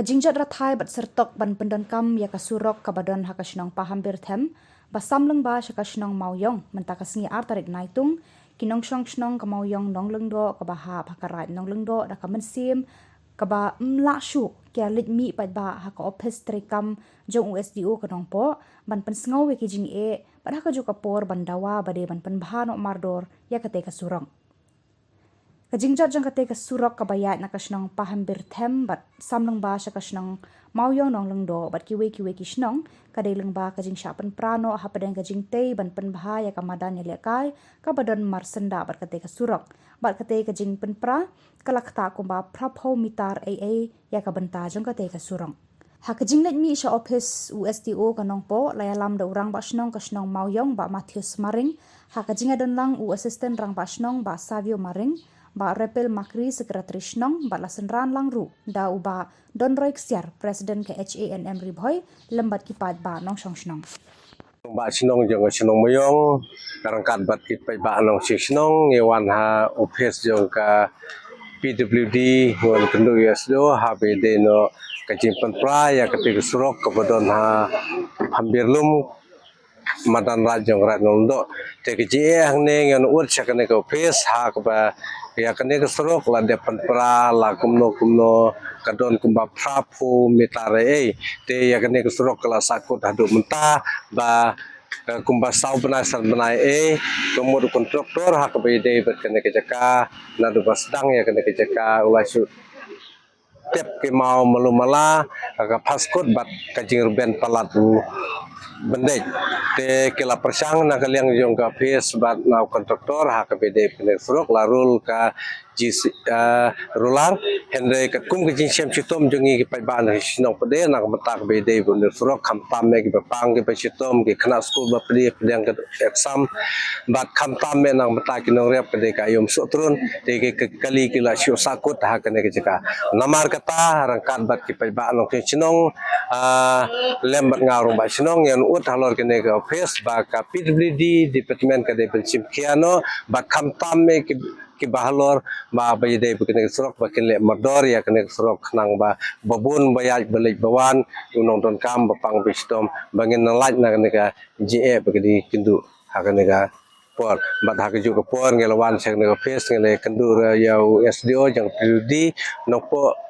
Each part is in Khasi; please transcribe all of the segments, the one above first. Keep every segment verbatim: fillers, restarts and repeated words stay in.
Jingjot rathai bad syrtok ban pyndonkam ïa ka surok kaba don ha ka shnong Pahambirthem ba sam lyngba sha ka shnong Mawiong mynta ka sngi ar tarik Naitung, ki nongshong shnong ka Mawiong Nonglyngdoh kaba hap ha ka Raid Nonglyngdoh da ka mynsiem kaba ym lah shuh ki ïa leit mih paidbah ha ka ophis treikam jong u S D O ka Nongpoh ban pynsngew ïa ki jingeh bad ha kajuh ka por ban dawa ba dei ban pynbha noh mardor ïa katei ka surok. Ka jingjot jong katei ka surok kaba ïaid na ka shnong Pahambirthem bad sam lyngba sha ka shnong Mawiong Nonglyngdoh bad kiwei kiwei ki shnong ka dei lyngba ka jingshah pynpra noh hapdeng ka jingtei ban pynbha ïa ka madan ïalehkai kaba don marsyndah bad katei ka surok. Bad katei ka jingpynpra ka la ktah kumba phraphew mitar ei ei ïa ka bynta jong katei ka surok. Ha ka jingleit mih sha ophis u S D O ka Nongpoh la ïalam da u Rangbah Shnong ka shnong Mawiong Bah Mathius Maring, ha ka jingïadon lang u Assistant Rangbah Shnong Bah Savio Maring, Bah Repel Makri Secretary Shnong bad la synran lang ruh da u Bah Donroy Ksiar, President ka H A N M Ri Bhoi, lem bad ki paidbah nongshong shnong. Bah shnong jong ka shnong Mawiong, ryngkat bad ki paidbah nongshong shnong, ngi wan ha ophis jong ka P W D, ngi wan kynduh ïa u S D O haba ïadei noh ka jingpynpra ïa katei ka surok kaba don ha Hambirlum, madan Raid jong Raid Nonglyngdoh. Te ka jingeh hangne ngi wan ud sha kane ka ophis ha kaba ïa kane ka surok la dep pynpra la kumno kumno ka don kumba phraphew mitar ei ei. Te ïa kane ka surok ka la sahkut haduh mynta ba, eh, kumba saw bnai san bnai ei, ka mut u kontraktor ha kaba ïadei bad kane ka jaka, naduh ba sdang ïa kane ka jaka u la shu tep ki maw malu mala, ka phaskut bad ka jingrben palat u byndeit. Te ki la pyrshang na ka liang jong ka ophis bad na u kontraktor ha kaba ïadei bad kane ka surok la rul ka G C, eh, ruler, hynrei katkum ka jingshem shitom jong ngi ki paidbah na shnong pat de na ka bynta kaba ïadei bad une u surok, khamtam eh kiba pang kiba shitom, ki khynnah skul ba pdiang pdiang ka exam, bad khamtam eh na ka bynta ki nongrep ka dei ka aïom Sohtrun, te ki, ki kali ki la shu sahkut ha kane ka jaka. Namar kata ryngkat bad ki paidbah nongshong shnong, ah, lem bad nga u rangbah shnong ngi wan ud halor kane ka ophis ba ka P W D department ka dei ban shim khia noh bad khamtam eh ki kiba halor ba, ba ïadei bad kane ka surok ba kin leh mardor ïa kane ka surok khnang ba, ba bun ba ïaid ba leit ba wan, u nongdonkam ba pang ba shitom ba ngin nang lait na kane ka jingeh ba ka dei kynduh ha kane ka por. Bad ha kajuh ka por ngi la wan sha kane ka ophis ngi la kynduh ruh ïa u S D O jong ka P W D Nongpoh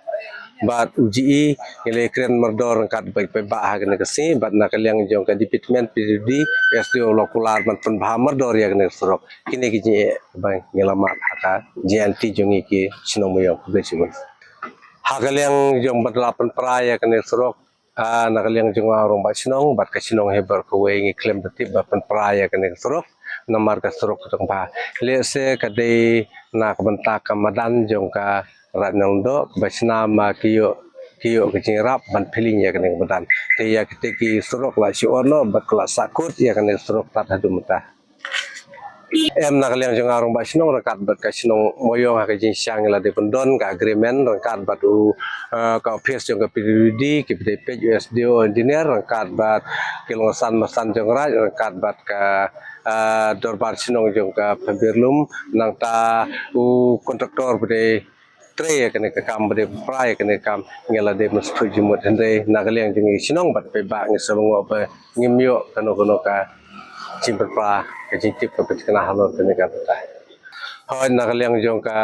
bad u G E, ngi la kren mardor ryngkat bad ki paidbah ha kane ka sngi bad na ka liang jong ka department P W D, S D O la kular ban pynbha mardor ïa kane ka surok. Kine ki jingeh ba ngi la mad ha ka jingïaid lynti jong ngi ki shnong Mawiong. Khublei shibun. Ha ka liang jong ba la pynpra ïa kane ka surok, ah, na ka liang jong nga u rangbah shnong bad ka shnong hi baroh kawei ngi khlem da tip ba pynpra ïa kane ka surok, namar ka surok ka dang bha. Lehse ka dei na ka bynta ka madan jong ka Raid Nonglyngdoh kaba shna ma ki ïoh, ki ïoh ka jingïarap ban pyllieng ïa kane ka madan. Te ïa kite ki surok la shu ot noh bad ka la sahkut ïa kane ka surok tad haduh mynta. Em, na ka liang jong nga u rangbah shnong ryngkat bad ka shnong Mawiong ha ka jingshisha ngi la dep pyndon ka agreement ryngkat bad u, eh, ka ophis jong ka P W D, kiba dei peit u S D O, engineer, ryngkat bad ki longsan masan jong raid, ryngkat bad ka, eh, dorbar shnong jong ka Pahambirlum, nangta u kontraktor ba dei trei ïa kane ka kam, ba dei pynpra ïa kane ka kam, ngi la dei ban sngewthuh jingmut, hynrei na ka liang jong ngi shnong bad paidbah ngi sngewnguh ba ngim ïoh kano kano ka jingpynpra, ka jingtip kaba thikna halor kane ka bynta. Hooid, na ka liang jong ka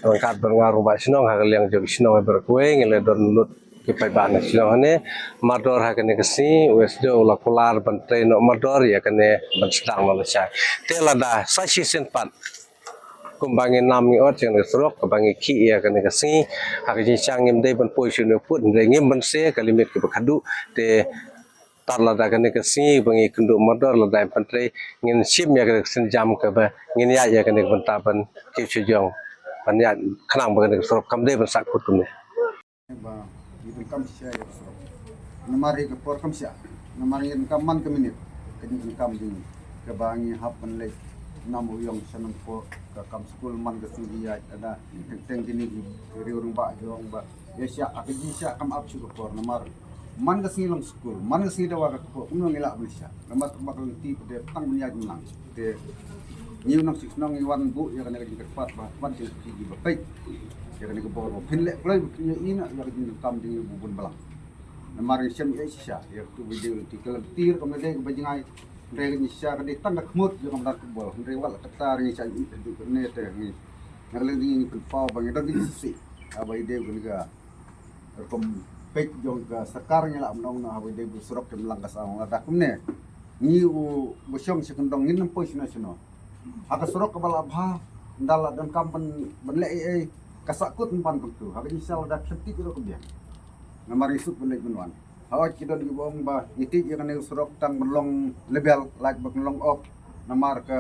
ryngkat bad nga u rangbah shnong, ha ka liang jong ki shnong baroh kawei ngi la don lut ki paidbah na shnong hangne. Mardor ha kane ka sngi u S D O u la kular ban trei noh mardor ïa kane ban sdang noh lashai. Te lada sa shisien pat kumba ngi nam ngi ot ïa kane ka surok kaba ngi khih ïa kane ka sngi, ha ka jingshisha ngim dei ban poi shuh ne u pud, hynrei ngim banse ka limit kaba khadduh. Te tad lada kane ka sngi ba ngi kynduh mardor lada ym pyntrei, ngin shim ïa kane ka sienjam kaba ngin ïaid ïa kane ka bynta ban kiew shajrong ban ïaid khnang ba kane ka surok kam dei ban sahkut kumne. Ba ngi donkam shisha ïa ka surok. Namar ïa ka por kam shah. Namar ngi donkam man ka minit ka jingdonkam jong ngi. Kaba ngi hap ban leit na Mawiong sha Nongpoh, ka kam skul man ka sngi ïaid, lada teng teng kine ki riew rangbah jong ba ïa shah, ha ka jingshah kam ap shuh ka por. Namar man ka sngi long skul, man ka sngi dawa ka kpoh, kumno ngi lah ban shah? Namar ba ka lynti pat de tang ban ïaid ban lang. Te ngi u nongshong shnong ngi wan buh ïa kane ka jingkyrpad ba ha khmat jong ki ba peit, Ïa kane ka bor ba phin leh kloi ba phin ïohi na ïa ka jingdonkam jong ngi ba bun balang. Namar ngi shem ïa shisha ïa katu ba dei ki ka lynti ruh kam dei kaba jngai. Hynrei ka jingshisha ka dei tang ka khmut jong ka madan football. Hynrei wat la katta ngi shah ïohi haduh kane te ngi, nga kylliang ngi pynpaw ba ngi don ki shisha. Haba ïadei kane ka rukom peit jong ka sorkar ngi lah ban ong na haba ïadei ba surok te Mlang Kasaw. Lada kumne ngi u ba shong sha kyndong ngin ym poi shano shano. Ha ka surok kaba la bha, ynda la donkam ban, ban leh ei ei, ka sahkut ban pan kumtu. Ha ka jingshisha lada khlem tip ruh ka biang. Namar ngi suk ban leit ban wan. Hooid ki don kiba ong ba ngi tip ïa kane ka surok tang ban long lebel, lait ba kan long ok. Namar ka,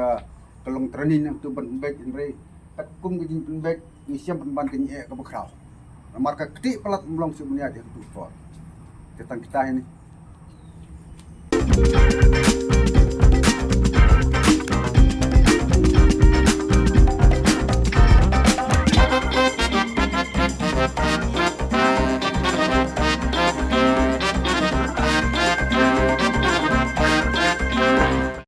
ka long training nangtu ban pynbeit, hynrei katkum ka jingpynbeit ngi shem pynban ka jingeh kaba khraw. Namar ka ktieh palat ym long shuh ban ïaid ha katu ka por. Te tang kita hi ne.